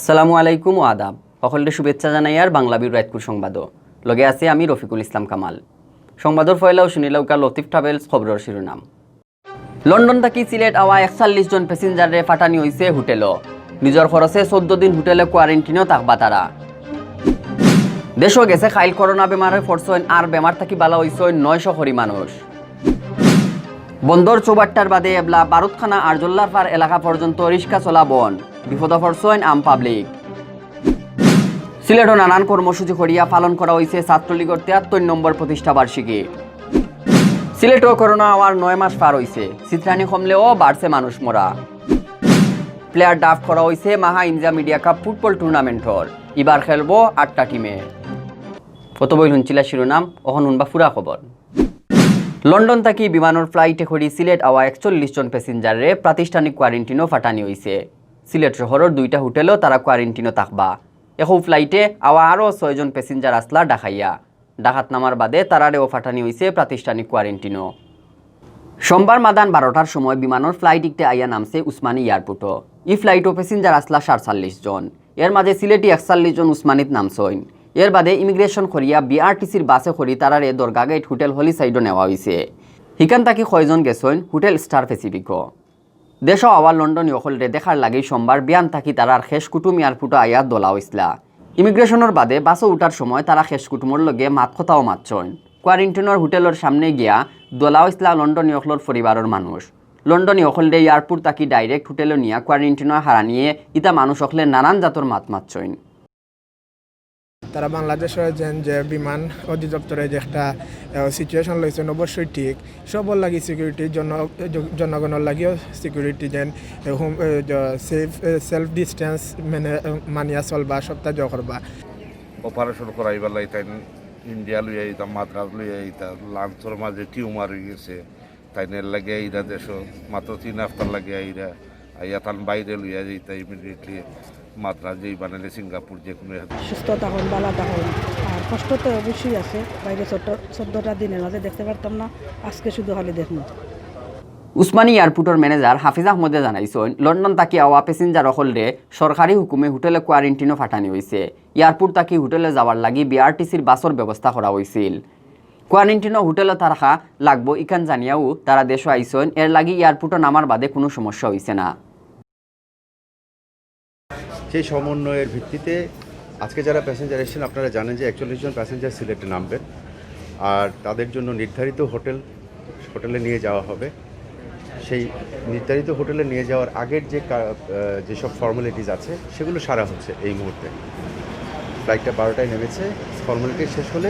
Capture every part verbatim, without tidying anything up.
আসসালামু আলাইকুম ও আদাব। সকলরে শুভেচ্ছা জানাইয়ার বাংলা ভিউ রাইতকুর সংবাদো। লগে আছি আমি রফিকুল ইসলাম কামাল। সংবাদর পয়লাউ শুনিলাউক্কা লতিফ ট্রাভেলস খবরর শিরোনাম। লন্ডন থাকি সিলেট আওয়া একচল্লিশ জন প্যাসেঞ্জাররে ফাটানি অইছে হোটেলো। নিজর খরচে চৌদ্দ দিন হোটেলে কোয়ারেন্টিনো থাকবা তারা। দেশো গেছে কাইল করোনা বেমারে পড়ছইন আর বেমার থাকি বালা অইছইন নয়শো করি মানুষ। বন্দর চৌবাট্টার বাদে এবলা বারুদখানা আর জল্লারপার এলাকা পর্যন্ত রিক্সা চলা বন্ধ। বিপদো পড়ছইন আম পাবলিক। সিলেটো নানান কর্মসূচি করিয়া পালন করা অইছে ছাত্রলীগর তেয়াত্তর নম্বর প্রতিষ্ঠা বার্ষিকী। সিলেটো করোনা আওয়ার নয় মাস পার অইছে। ছিতরানি কমলেও বাড়ছে মানুষ মরা। প্লেয়ার ড্রাফট করা অইছে মাহা ইমজা মিডিয়া কাপ ফুটবল টুর্নামেন্টর। ইবার খেলবো আটটা টিমে। কত বই হুনছিলা শিরোনাম, অখন হুনবা পুরা খবর। লন্ডন থাকি বিমানর ফ্লাইটে করি সিলেট আওয়া একচল্লিশ জন প্যাসেঞ্জাররে প্রাতিষ্ঠানিক কোয়ারেন্টিনো ফাটানি অইছে। সিলেট শহরর দুইটা হোটেলো তারা কোয়ারেন্টিনো থাকবা। একউ ফ্লাইটে আওয়া আরও ছয়জন প্যাসেঞ্জার আছলা ঢাকাইয়া। ঢাকাত নামার বাদে তারারেও ফাটানি অইছে প্রাতিষ্ঠানিক কোয়ারেন্টিনো। সোমবার মাদান বারোটার সময় বিমানর ফ্লাইট ইকটে আইয়া নামছে উসমানী এয়ারপোর্টো। ই ফ্লাইটো প্যাসেঞ্জার আছলা সাতচল্লিশ জন। এর মাঝে সিলেটি একচল্লিশ জন উসমানীত নামছইন। এর বাদে ইমিগ্রেশন করিয়া বিআরটিসির বাসে করি তারারে দরগা গেট হোটেল হলি সাইডো নেওয়া অইছে। হিকান থাকি কয়জন গেছইন হোটেল স্টার প্যাসিফিকো। দেশো আওয়া লন্ডনী অকলরে দেখার লাগি সোমবার বিয়ান থাকি তারার খেশ কুটুম এয়ারপোর্টো আইয়া দলা অইছলা। ইমিগ্রেশনর বাদে বাসো উঠার সময় তারা খেশ কুটুমর লগে মাত কথাও মাতছইন। কোয়ারেন্টিনর হোটেলর সামনে গিয়া দলা অইছলা লন্ডনী অকলর পরিবারর মানুষ। লন্ডনী অকলরে এয়ারপোর্ট থাকি ডাইরেক্ট হোটেলো নিয়া কোয়ারেন্টিনো হারানিয়ে ইতা মানুষ অকলে নানান জাতর মাত মাতছইন। তারা বাংলাদেশো যেন যে বিমান অধিদপ্তরে যে একটা, আহ, সিচুয়েশন লইছেন, অবশ্যই ঠিক। সবর লাগি সিকিউরিটি, জন-, জ-, জনগণর লাগিও সিকিউরিটি যেন, এ, হোম, এ, জ-, সেফ, এ, সেলফ ডিস্টেন্স মেনে, এ, মানিয়া চলবা, সবটা জ করবা। অপারেশন করাইবার লাগি তাইন ইন্ডিয়া লইয়া আইতা, মাদ্রাজ লইয়া আইতা, লাঞ্চর মাঝে টিউমার অই গেছে। তাইন এর লাগি আইরা দেশো, মাত্র তিন হাপ্তার লাগি আইরা, আইয়া তান বাইরে লইয়া যাইতা ইমিডিয়েটলি মাদ্রাজ যাইবা, নাইলে সিঙ্গাপুর যে কোনো এক। সুস্থ থাকইন, বালা থাকইন। আর কষ্ট তো অবশ্যই আছে, বাইরে চৌদ্দ, চৌদ্দটা দিনের মাঝে দেখতে পারতাম না, আজকে শুধু খালি দেখমু। উসমানী এয়ারপোর্টর ম্যানেজার হাফিজ আহমদে জানাইছইন, লন্ডন থাকি আওয়া প্যাসেঞ্জার অকলরে সরকারি হুকুমে হোটেলে কোয়ারেন্টিনো ফাটানি অইছে। এয়ারপোর্ট থাকি হোটেলে যাওয়ার লাগি বিআরটিসির বাসর ব্যবস্থা করা অইছিল। কোয়ারেন্টিনো হোটেলো থাকা লাগবো ইখান জানিয়াও তারা দেশো আইছইন, এর লাগি এয়ারপোর্টো নামার বাদে কোনো সমস্যা অইছে না। সেই সমন্বয়ের ভিত্তিতে আজকে যারা প্যাসেঞ্জার এসেছেন, আপনারা জানেন যে একচল্লিশ জন প্যাসেঞ্জার সিলেটে নামবেন, আর তাদের জন্য নির্ধারিত হোটেল, হোটেলে নিয়ে যাওয়া হবে। সেই নির্ধারিত হোটেলে নিয়ে যাওয়ার আগের যে কা-, আহ, যেসব ফর্মালিটিস আছে, সেগুলো সারা হচ্ছে এই মুহূর্তে। ফ্লাইটটা বারোটায় নেমেছে, ফর্মালিটি শেষ হলে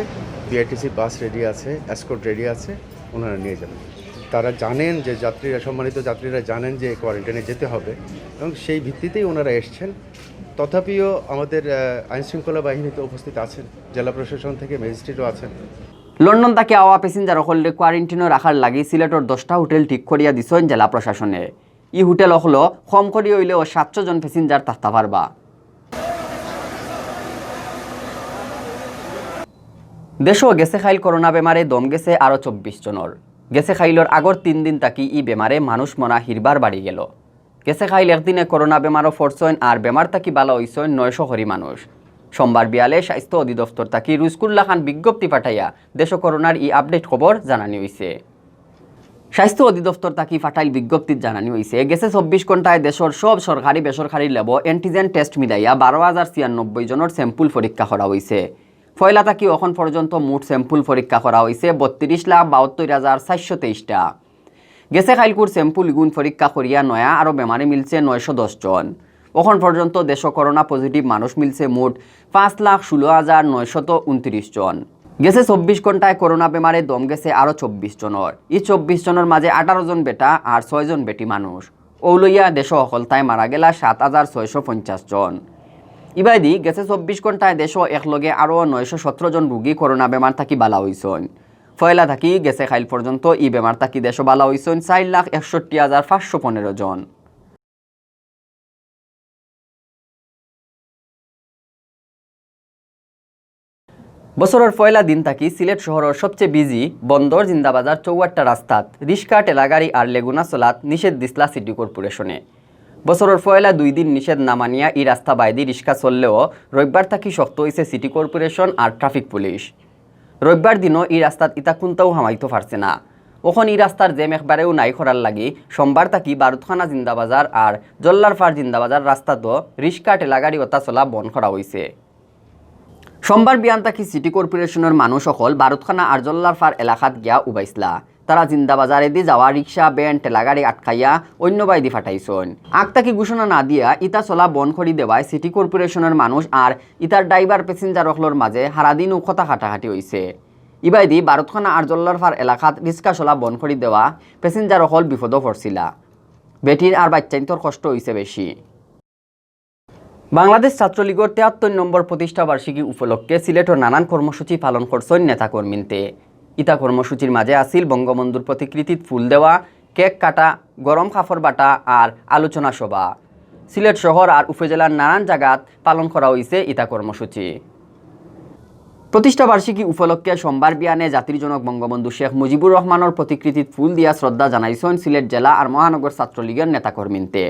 বিআরটিসি বাস রেডি আছে, এসকর্ট রেডি আছে, ওনারা নিয়ে যাবেন। তারা জানেন যে যাত্রীরা, সম্মানিত যাত্রীরা জানেন যে কোয়ারেন্টাইনে যেতে হবে এবং সেই ভিত্তিতেই ওনারা এসছেন। তথাপিও আমাদের, আহ, আইনশৃঙ্খলা বাহিনী তো উপস্থিত আছেন, জেলা প্রশাসন থেকে ম্যাজিস্ট্রেটও আছেন। লন্ডন থাকি আওয়া প্যাসেঞ্জার অকলরে কোয়ারেন্টিনো রাখার লাগি সিলেটর দশটা হোটেল ঠিক করিয়া দিছইন জেলা প্রশাসনে। ই হোটেল অকলো কম করি অইলেও সাতশো জন প্যাসেঞ্জার থাকতা পারবা। দেশো গেছে কাইল করোনা বেমারে দম গেছে আরো চব্বিশ জনর। গেছে কাইলর আগর তিন দিন থাকি ই বেমারে মানুষ মরা হিরবার বাড়ি গেল। গেছে কাইল একদিনে করোনা বেমারো পড়ছইন আর বেমার থাকি বালা অইছইন নয়শো করি মানুষ। সোমবার বিয়ালে স্বাস্থ্য অধিদপ্তর থাকি রুজকুল্লা খান বিজ্ঞপ্তি পাঠাইয়া দেশো করোনার ই আপডেট খবর জানানি অইছে। স্বাস্থ্য অধিদপ্তর থাকি ফাটাইল বিজ্ঞপ্তিত জানানি অইছে, গেছে চব্বিশ ঘন্টায় দেশর সব সরকারি বেসরকারি ল্যাবো অ্যান্টিজেন টেস্ট মিলাইয়া বারো হাজার ছিয়ানব্বই জনর স্যাম্পল পরীক্ষা করা অইছে। পয়লা থাকি অখন পর্যন্ত মোট স্যাম্পল পরীক্ষা করা অইছে বত্রিশ লাখ বাহাত্তর হাজার চারশো তেইশটা। গেছে কাইলকুর স্যাম্পল ইগুন পরীক্ষা করিয়া নয়া আরো বেমারি মিলছে নয়শো দশ জন। অখন পর্যন্ত দেশো করোনা পজিটিভ মানুষ মিলছে মোট পাঁচ লাখ ষোলো হাজার নয়শত ঊনত্রিশ জন। গেছে চব্বিশ ঘন্টায় করোনা বেমারে দম গেছে আরো চব্বিশ জনর। ই চব্বিশ জনর মাঝে আঠারো জন বেটা আর ছয় জন বেটি মানুষ। অউ লইয়া দেশো হকলতায় মারা গেলা সাত হাজার ছয়শো পঞ্চাশ জন। ইবাদি গেছে চব্বিশ ঘন্টায় দেশো একলগে আরো নয়শো সতেরো জন রুগী করোনা বেমার থাকি বালা অইছইন। পয়লা থাকি গেছে কাইল পর্যন্ত ই বেমার থাকি দেশো বালা অইছইন চাইর লাখ একষট্টি হাজার পাঁচশো পনেরো জন। বছরর পয়লা দিন থাকি সিলেট শহরর সবচেয়ে বিজি বন্দর জিন্দাবাজার চৌহাট্টা রাস্তাত রিক্সা, ঠেলাগাড়ি আর লেগুনা চলাত নিষেধ দিছলা সিটি কর্পোরেশনে। বছরর পয়লা দুই দিন নিষেধ না মানিয়া ই রাস্তা বায়দি রিক্সা চললেও রবিবার থাকি শক্ত অইছে সিটি কর্পোরেশন আর ট্রাফিক পুলিশ। রবিবার দিনও ই রাস্তাত ইতা কুন্তাউ হামাইতো পারছে না। অখন ই রাস্তার জ্যাম একবারেউ নাই করার লাগি সোমবার থাকি বারুদখানা জিন্দাবাজার আর জল্লারপাড় জিন্দাবাজার রাস্তাত রিক্সা, ঠেলাগাড়ি অতা চলা বন্ধ করা অইছে। সোমবার বিয়ান থাকি সিটি কর্পোরেশনর মানুষ অকল বারুদখানা আর জল্লারপাড় এলাকাত গিয়া উবাইছলা। তারা জিন্দাবাজারেদি যাওয়া রিক্সা, ভ্যান, ঠেলাগাড়ি আটকাইয়া অন্য বায়দি ফাটাইছইন। আগ থাকি ঘোষণা না দিয়া ইতা চলা বন্ধ করি দেওয়ায় সিটি কর্পোরেশনর মানুষ আর ইতার ড্রাইভার প্যাসেঞ্জার অকলর মাঝে হারাদিনউ কথা কাটাকাটি অইছে। ইবায়দি বারুদখানা আর জল্লারপাড় এলাকাত রিক্সা চলা বন্ধ করি দেওয়া প্যাসেঞ্জার অকল বিপদো পড়ছিলা। বেটিন আর বাইচ্চাইন্তর কষ্ট অইছে বেশি। বাংলাদেশ ছাত্রলীগর তেয়াত্তর নম্বর প্রতিষ্ঠা বার্ষিকী উপলক্ষে সিলেটর নানান কর্মসূচি পালন করছইন নেতাকর্মীন্তে। ইতা কর্মসূচির মাঝে আছিল বঙ্গবন্ধুর প্রতিকৃতিত ফুল দেওয়া, কেক কাটা, গরম কাপড় বাটা আর আলোচনা সভা। সিলেট শহর আর উপজেলার নানান জাগাত পালন করা অইছে ইতা কর্মসূচি। প্রতিষ্ঠা বার্ষিকী উপলক্ষে সোমবার বিয়ানে জাতির জনক বঙ্গবন্ধু শেখ মুজিবুর রহমানর প্রতিকৃতিত ফুল দিয়া শ্রদ্ধা জানাইছইন সিলেট জেলা আর মহানগর ছাত্রলীগর নেতাকর্মীন্তে।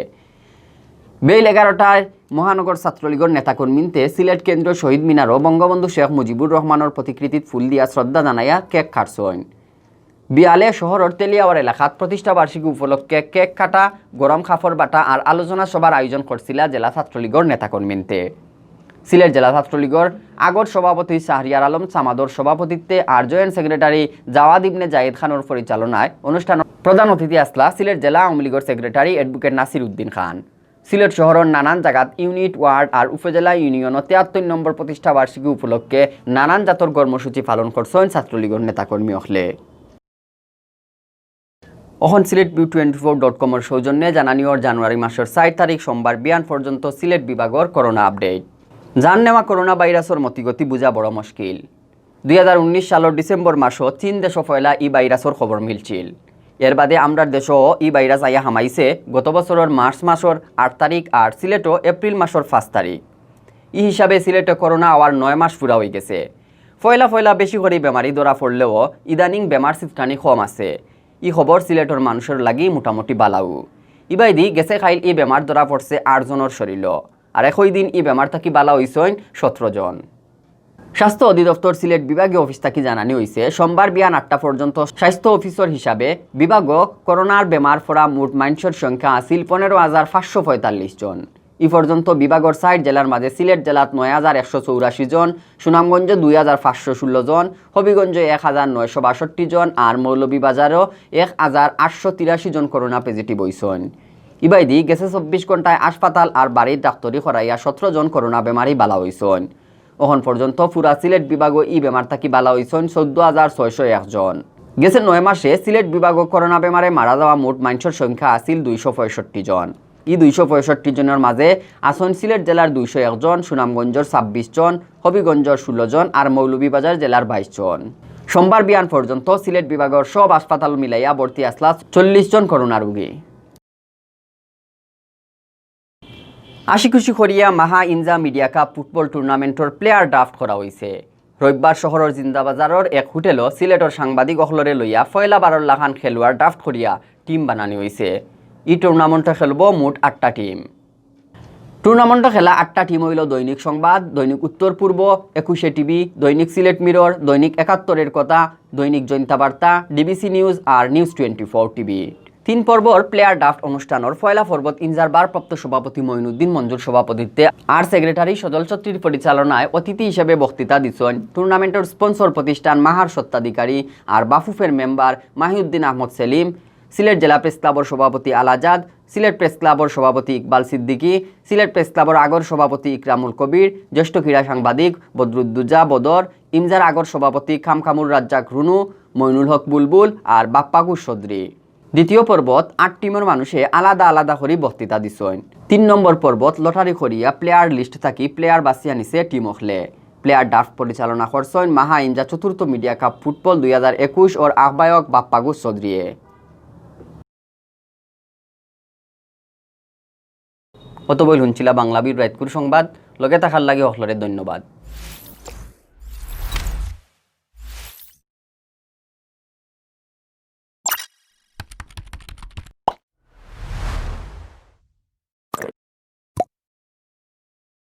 বেইল এগারোটায় মহানগর ছাত্রলীগর নেতাকর্মীন্তে সিলেট কেন্দ্রীয় শহীদ মিনারো বঙ্গবন্ধু শেখ মুজিবুর রহমানর প্রতিকৃতিত ফুল দিয়া শ্রদ্ধা জানাইয়া কেক কাটছইন। বিয়ালে শহরর তেলিয়াওয়ার এলাকাত প্রতিষ্ঠা বার্ষিকী উপলক্ষে কেক কাটা, গরম কাপড় বাটা আর আলোচনা সভার আয়োজন করছিলা জেলা ছাত্রলীগর নেতাকর্মীন্তে। সিলেট জেলা ছাত্রলীগর আগর সভাপতি শাহরিয়ার আলম সামাদর সভাপতিত্বে আর জয়েন্ট সেক্রেটারি জাওয়াদ ইবনে জায়েদ খানর পরিচালনায় অনুষ্ঠানো প্রধান অতিথি আছলা সিলেট জেলা আওয়ামী লীগর সেক্রেটারি অ্যাডভোকেট নাসির উদ্দিন খান। সিলেট শহরর নানান জাগাত ইউনিট, ওয়ার্ড আর উপজেলা ইউনিয়নো তেয়াত্তর নম্বর প্রতিষ্ঠা বার্ষিকী উপলক্ষে নানান জাতর কর্মসূচি পালন করছইন ছাত্রলীগর নেতাকর্মী অকলে। অখন Sylhet view twenty four dot কমর সৌজন্যে জানানি অর জানুয়ারি মাসর চাইর তারিখ সোমবার বিয়ান পর্যন্ত সিলেট বিভাগর করোনা আপডেট। জান নেওয়া করোনা ভাইরাসর মতিগতি বুঝা বড় মুশকিল। দুই হাজার উনিশ সালর ডিসেম্বর মাসো চীন দেশো পয়লা ই ভাইরাসর খবর মিলছিল। এর বাদে আমরার দেশো ই ভাইরাস আইয়া হামাইছে গত বছরর মার্চ মাসর আট তারিখ আর সিলেটো এপ্রিল মাসর পাঁচ তারিখ। ই হিসাবে সিলেটো করোনা আওয়ার নয় মাস পুরা অইগেছে। পয়লা পয়লা বেশি করি বেমারি ধরা পড়লেও ইদানিং বেমার ছিটকানি কম আছে। ই খবর সিলেটর মানুষর লাগি মোটামুটি বালাউ। ইবায়দি গেছে কাইল ই বেমার ধরা পড়ছে আট জনর শরীলো। আর একই দিন ই বেমার থাকি বালা অইছইন সতরো জন। স্বাস্থ্য অধিদপ্তর সিলেট বিভাগীয় অফিস থাকি জানানি অইছে, সোমবার বিয়ান আটটা পর্যন্ত স্বাস্থ্য অফিসর হিসাবে বিভাগো করোনার বেমার পড়া মোট মানষর সংখ্যা আছিল পনেরো হাজার পাঁচশো পঁয়তাল্লিশ জন। ই পর্যন্ত বিভাগর চাইর জেলার মাঝে সিলেট জেলাত নয় হাজার একশো চৌরাশি জন, সুনামগঞ্জো দুই হাজার পাঁচশো ষোলো জন, হবিগঞ্জো এক হাজার নয়শো বাষট্টি জন আর মৌলভীবাজারো এক হাজার আটশো তিরাশি জন করোনা পজিটিভ অইছইন। ইবায়দি গেছে চব্বিশ ঘন্টায় হাসপাতাল আর বাড়ির ডাক্তরি করাইয়া সতরো জন করোনা বেমারি বালা অইছইন। অখন পর্যন্ত পুরা সিলেট বিভাগো ই বেমার থাকি বালা অইছইন চৌদ্দ হাজার ছয়শো এক জন। গেছে নয় মাসে সিলেট বিভাগো করোনা বেমারে মারা যাওয়া মোট মানষর সংখ্যা আছিল দুইশো পঁয়ষট্টি জন। ই দুইশো পঁয়ষট্টি জনর মাঝে আছইন সিলেট জেলার দুইশো এক জন, সুনামগঞ্জর ছাব্বিশ জন, হবিগঞ্জর ষোলো জন আর মৌলভীবাজার জেলার বাইশ জন। সোমবার বিয়ান পর্যন্ত সিলেট বিভাগর সব হাসপাতাল মিলাইয়া ভর্তি আছলা চল্লিশ জন করোনা রোগী। আশি খুশি করিয়া মাহা ইনজা মিডিয়া কাপ ফুটবল টুর্নামেন্টর প্লেয়ার ড্রাফট করা অইছে। রবিবার শহরর জিন্দাবাজারর এক হোটেলো সিলেটর সাংবাদিক অকলরে লইয়া পয়লা বারর লাখান খেলোয়াড় ড্রাফট করিয়া টিম বানানি অইছে। ই টুর্নামেন্টো খেলবো মোট আটটা টিম। টুর্নামেন্টো খেলা আটটা টিম অইলো দৈনিক সংবাদ, দৈনিক উত্তর পূর্ব, একুশে টিভি, দৈনিক সিলেট মিরর, দৈনিক একাত্তরের কথা, দৈনিক জৈন্তা বার্তা, ডিবিসি নিউজ আর নিউজ টোয়েন্টি ফোর টিভি। তিন পর্বর প্লেয়ার ড্রাফট অনুষ্ঠানর পয়লা পর্বত ইনজার ভারপ্রাপ্ত সভাপতি মঈনুদ্দিন মঞ্জুর সভাপতিত্বে আর সেক্রেটারি সজল ছত্রীর পরিচালনায় অতিথি হিসেবে বক্তৃতা দিছইন টুর্নামেন্টর স্পন্সর প্রতিষ্ঠান মাহার স্বত্বাধিকারী আর বাফুফের মেম্বার মাহিউদ্দিন আহমদ সেলিম, সিলেট জেলা প্রেস ক্লাবর সভাপতি আল আজাদ, সিলেট প্রেস ক্লাবর সভাপতি ইকবাল সিদ্দিকী, সিলেট প্রেস ক্লাবর আগর সভাপতি ইকরামুল কবির, জ্যেষ্ঠ ক্রীড়া সাংবাদিক বদরুদ্দুজা বদর, ইমজার আগর সভাপতি খামখামুর রাজ্জাক রুনু, মইনুল হক বুলবুল আর বাপ্পাগু চৌধুরী। দ্বিতীয় পর্বত আট টিমর মানুষে আলাদা আলাদা করি বক্তৃতা দিছইন। তিন নম্বর পর্বত লটারি করিয়া প্লেয়ার লিস্ট থাকি প্লেয়ার বাছিয়া নিছে টিম অকলে। প্লেয়ার ড্রাফট পরিচালনা করছইন মাহা ইনজা চতুর্থ মিডিয়া কাপ ফুটবল দুই হাজার একুশ ওর আহ্বায়ক বাপ্পাগু চৌধুরীয়ে। অতবইল হুনছিলা বাংলা ভিউর রাইতকুর সংবাদ। লগে থাকার লাগি হকলরে ধন্যবাদ।